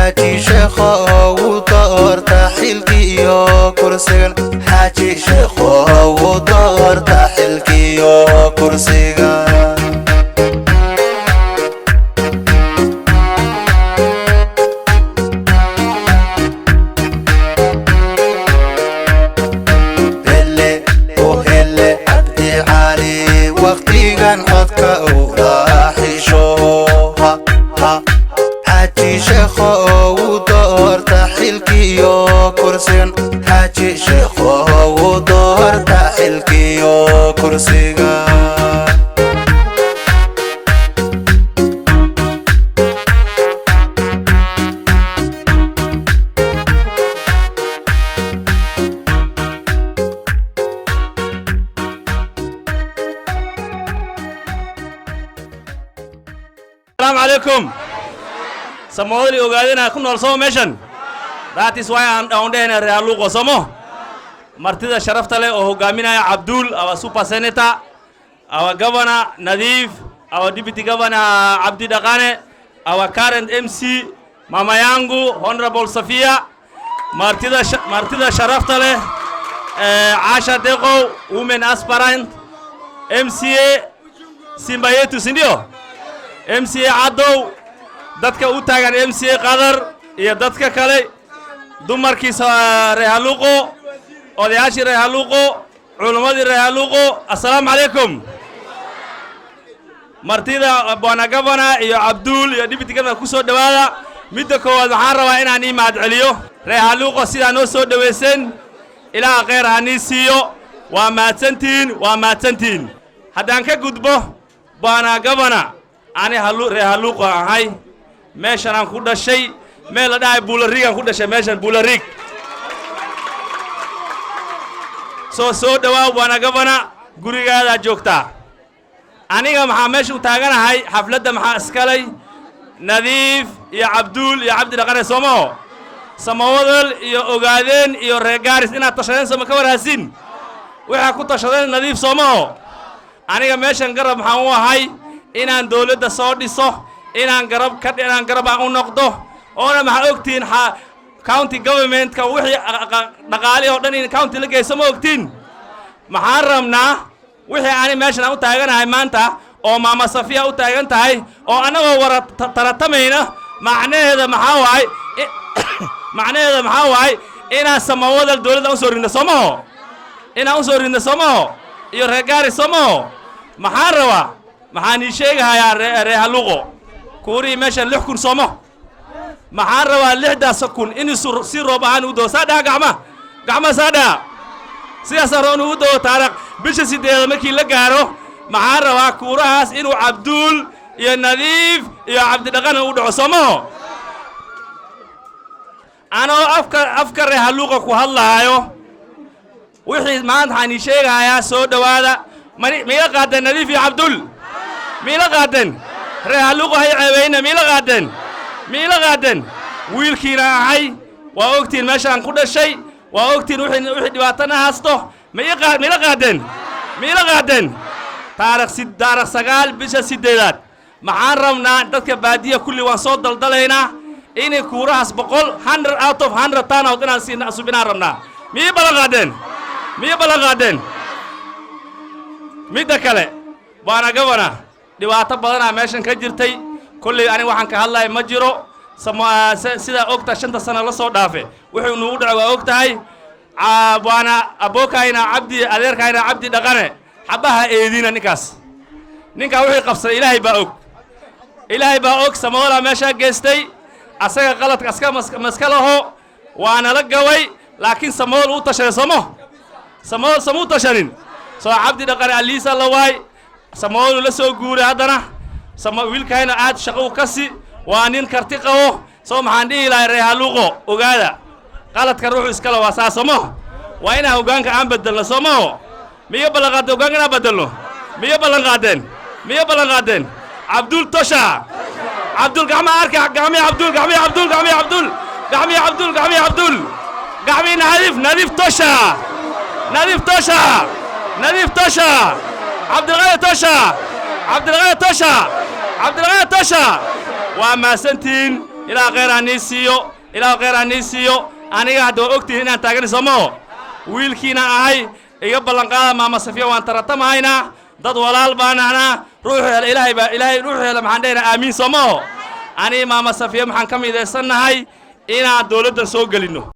Xaaji Sheekhow u doorta xilkiyo kursigan. Xaaji Sheekhow u doorta xilkiyo kursiga. Hele u hele Cabdi Cali, waqtigan codka ula xisho. Ha ha. Xaaji Sheekhow u doorta xilkiyo kursigan. Xaaji Sheekhow u doorta xilkiyo kursiga. Asalaamu calaykum. Samoodali ogaadina ku nool somo meeshan. That is why aan dhawn dhehna reer Luuqo somo. Martida sharafta leh oo hogaaminaya Cabdul, our super senator, our governor Nadiif, our deputy governor Cabdi Dhaqane, our current MC, mama yangu Honorable Safia, martida sharafta leh, Caasha Deqow, women aspirant, MCA Simba yetu, si ndio? MCA Cadow, dadka u taagan MCA Qadar iyo dadka kale, dumarkiisa reer Haluuqo, odayaashii reer Haluuqo, culimmadii reer Haluuqo, assalaamu calaykum. Martida, bwana governor iyo Cabduul iyo deputy governor, ku soo dhowaada. Midda koowaad, waxaan rabaa inaan ii mahad celiyo reer Haluuqo sidaa noo soo dhowayseen. Ilaaha khayr ha nii siiyo. Waa mahadsantihiin, waa mahadsantihiin. Haddaan ka gudbo, bwana governor, ani halu reer Haluuqo ahay. Meeshanaan ku dhashay, meel la dhahay Buulariigaan ku dhashay, meeshan Buulariig. Soo dhowaa, bwana governor, gurigaadaa joogtaa. Aniga maxaa meesha u taaganahay? Xafladda maxaa iskalay? Nadiif iyo Cabduul iyo Cabdi Dhaqane soomaho, Samawadal iyo Ogaadeen iyo reer Gaaris inaad tashadeen, sooma ka warhaasin? Waxaa ku tashadeen Nadiif soomaho. Aniga meeshan garab maxaan u ahay? Inaan dawladda soo dhiso, inaan garab ka inaan garab aan u noqdo. Oona maxaa ogtihiin? County governmentka wixii dhaqaalihi oo dhan in county la geyso, ma ogtiin? Maxaan rabnaa? Wixii ani meeshan aan u taaganahay maanta oo maama Safiya u taagan tahay oo annagoo wara taratamayna, macnaheeda maxaa waay? Macnaheeda maxaa waay? Inaan Samawadal dawladda usoo ridno soomaho, inaan usoo ridno soomaho, iyo reer Gaari soomaho. Maxaan rabaa? Maxaan ii sheegahayaa reer Haluuqo? Kuurihii meeshan 6,000 soomo. Maxaan rabaa? 6000 in si roob ahaan u doo. Saa dhaha gacma, gacma saa dhaha. Sidaasaan raba inuu u doo. Taariikh bisha 8aad markii la gaaro, maxaan rabaa? Kuurahaas inuu Cabduul iyo Nadiif iyo Cabdidhaqana u dhaco soomaho. Anoo afka reer Haluuqa ku hadlaayo, wixii maanta waxaan ii sheegahayaa, soo dhowaada. Mani miila qaadeen Nadiif iyo Cabdul? Miila qaadeen? Reer Haluuqa hay ceebayna. Miila qaadeen? Miila qaadeen? Wiilkiina ahay, waa ogtiin meeshaan ku dhashay, waa ogtiin wixii dhibaatana haasto. Miila qaadeen? Miila qaadeen? Taarikh 9 bisha 8aad, maxaan rabnaa? Dadka baadiya kulli waan soo daldalaynaa inay kuurahaas 100, 100 out of 100 turnout inaan siina subinaan rabnaa. Miyay ballan qaadeen? Miyay ballan qaadeen? Midda kale, waana gabana dhibaato badanaa meeshan ka jirtay. Kolley aniga waxaan ka hadlaya ma jiro. Sidaa ogta, 5ta sano la soo dhaafe wuxuu nugu dhacay waa og tahay. Waana abookayna Cabdi, adeerkayna Cabdi Dhaqane, xabaha eedina ninkaas. Ninkaa wixii qabsaday Ilaahay baa og, Ilaahay baa og. Samoola meeshaa geystay, asaga qaladka aska maska laho, waana la gabay, laakiin Samool uu tashaday soomo. Samool samuu tashanin soo. Cabdi Dhaqane aliisa la waay, Samoolu la soo guuray. Haddana sama wiilkayna aad shaqo u kasi, waa nin karti qabo. Soo maxaan dhihi lahay? Reer Haluuqo, ogaada, qaladka ruuxu iskale waa saa somo. Waa inaan hoggaanka aan bedelno soomaho. Miyo ballan qaadeen hoggaanka inaan bedelno? Miyo ballan qaadeen? Miyo ballan qaadeen? Cabdul tosha, Cabdul gacmaha arka, gacmihi Cabdul, gacmihi Cabdul, gacmihi Cabdul, gacmihi Cabdul, gacmihi Cabdul, gacmihi Nadiif. Nadiif tosha, Nadiif tosha, Nadiif tosha, Cabdilqaadir tosha, Cabdilqaadir tosha, Cabdilqaadir tosha. Waa mahadsantihiin. Ilaah khayr ha nii siiyo, Ilaah khayr ha nii siiyo. Aniga hadda waa ogtihiin inaan taagani soomao wiilkiina ahay. Iga ballanqaada, Maama Safiya waan taratamahaynaa, dad walaal baan ahnaa. Ruuxu hela Ilaahay baa Ilaahay ruuxu hela. Maxaan dhehnaa? Aamiin soomao. Aniga Maama Safiya maxaan ka midaysannahay inaan dowladdan soo gelinno.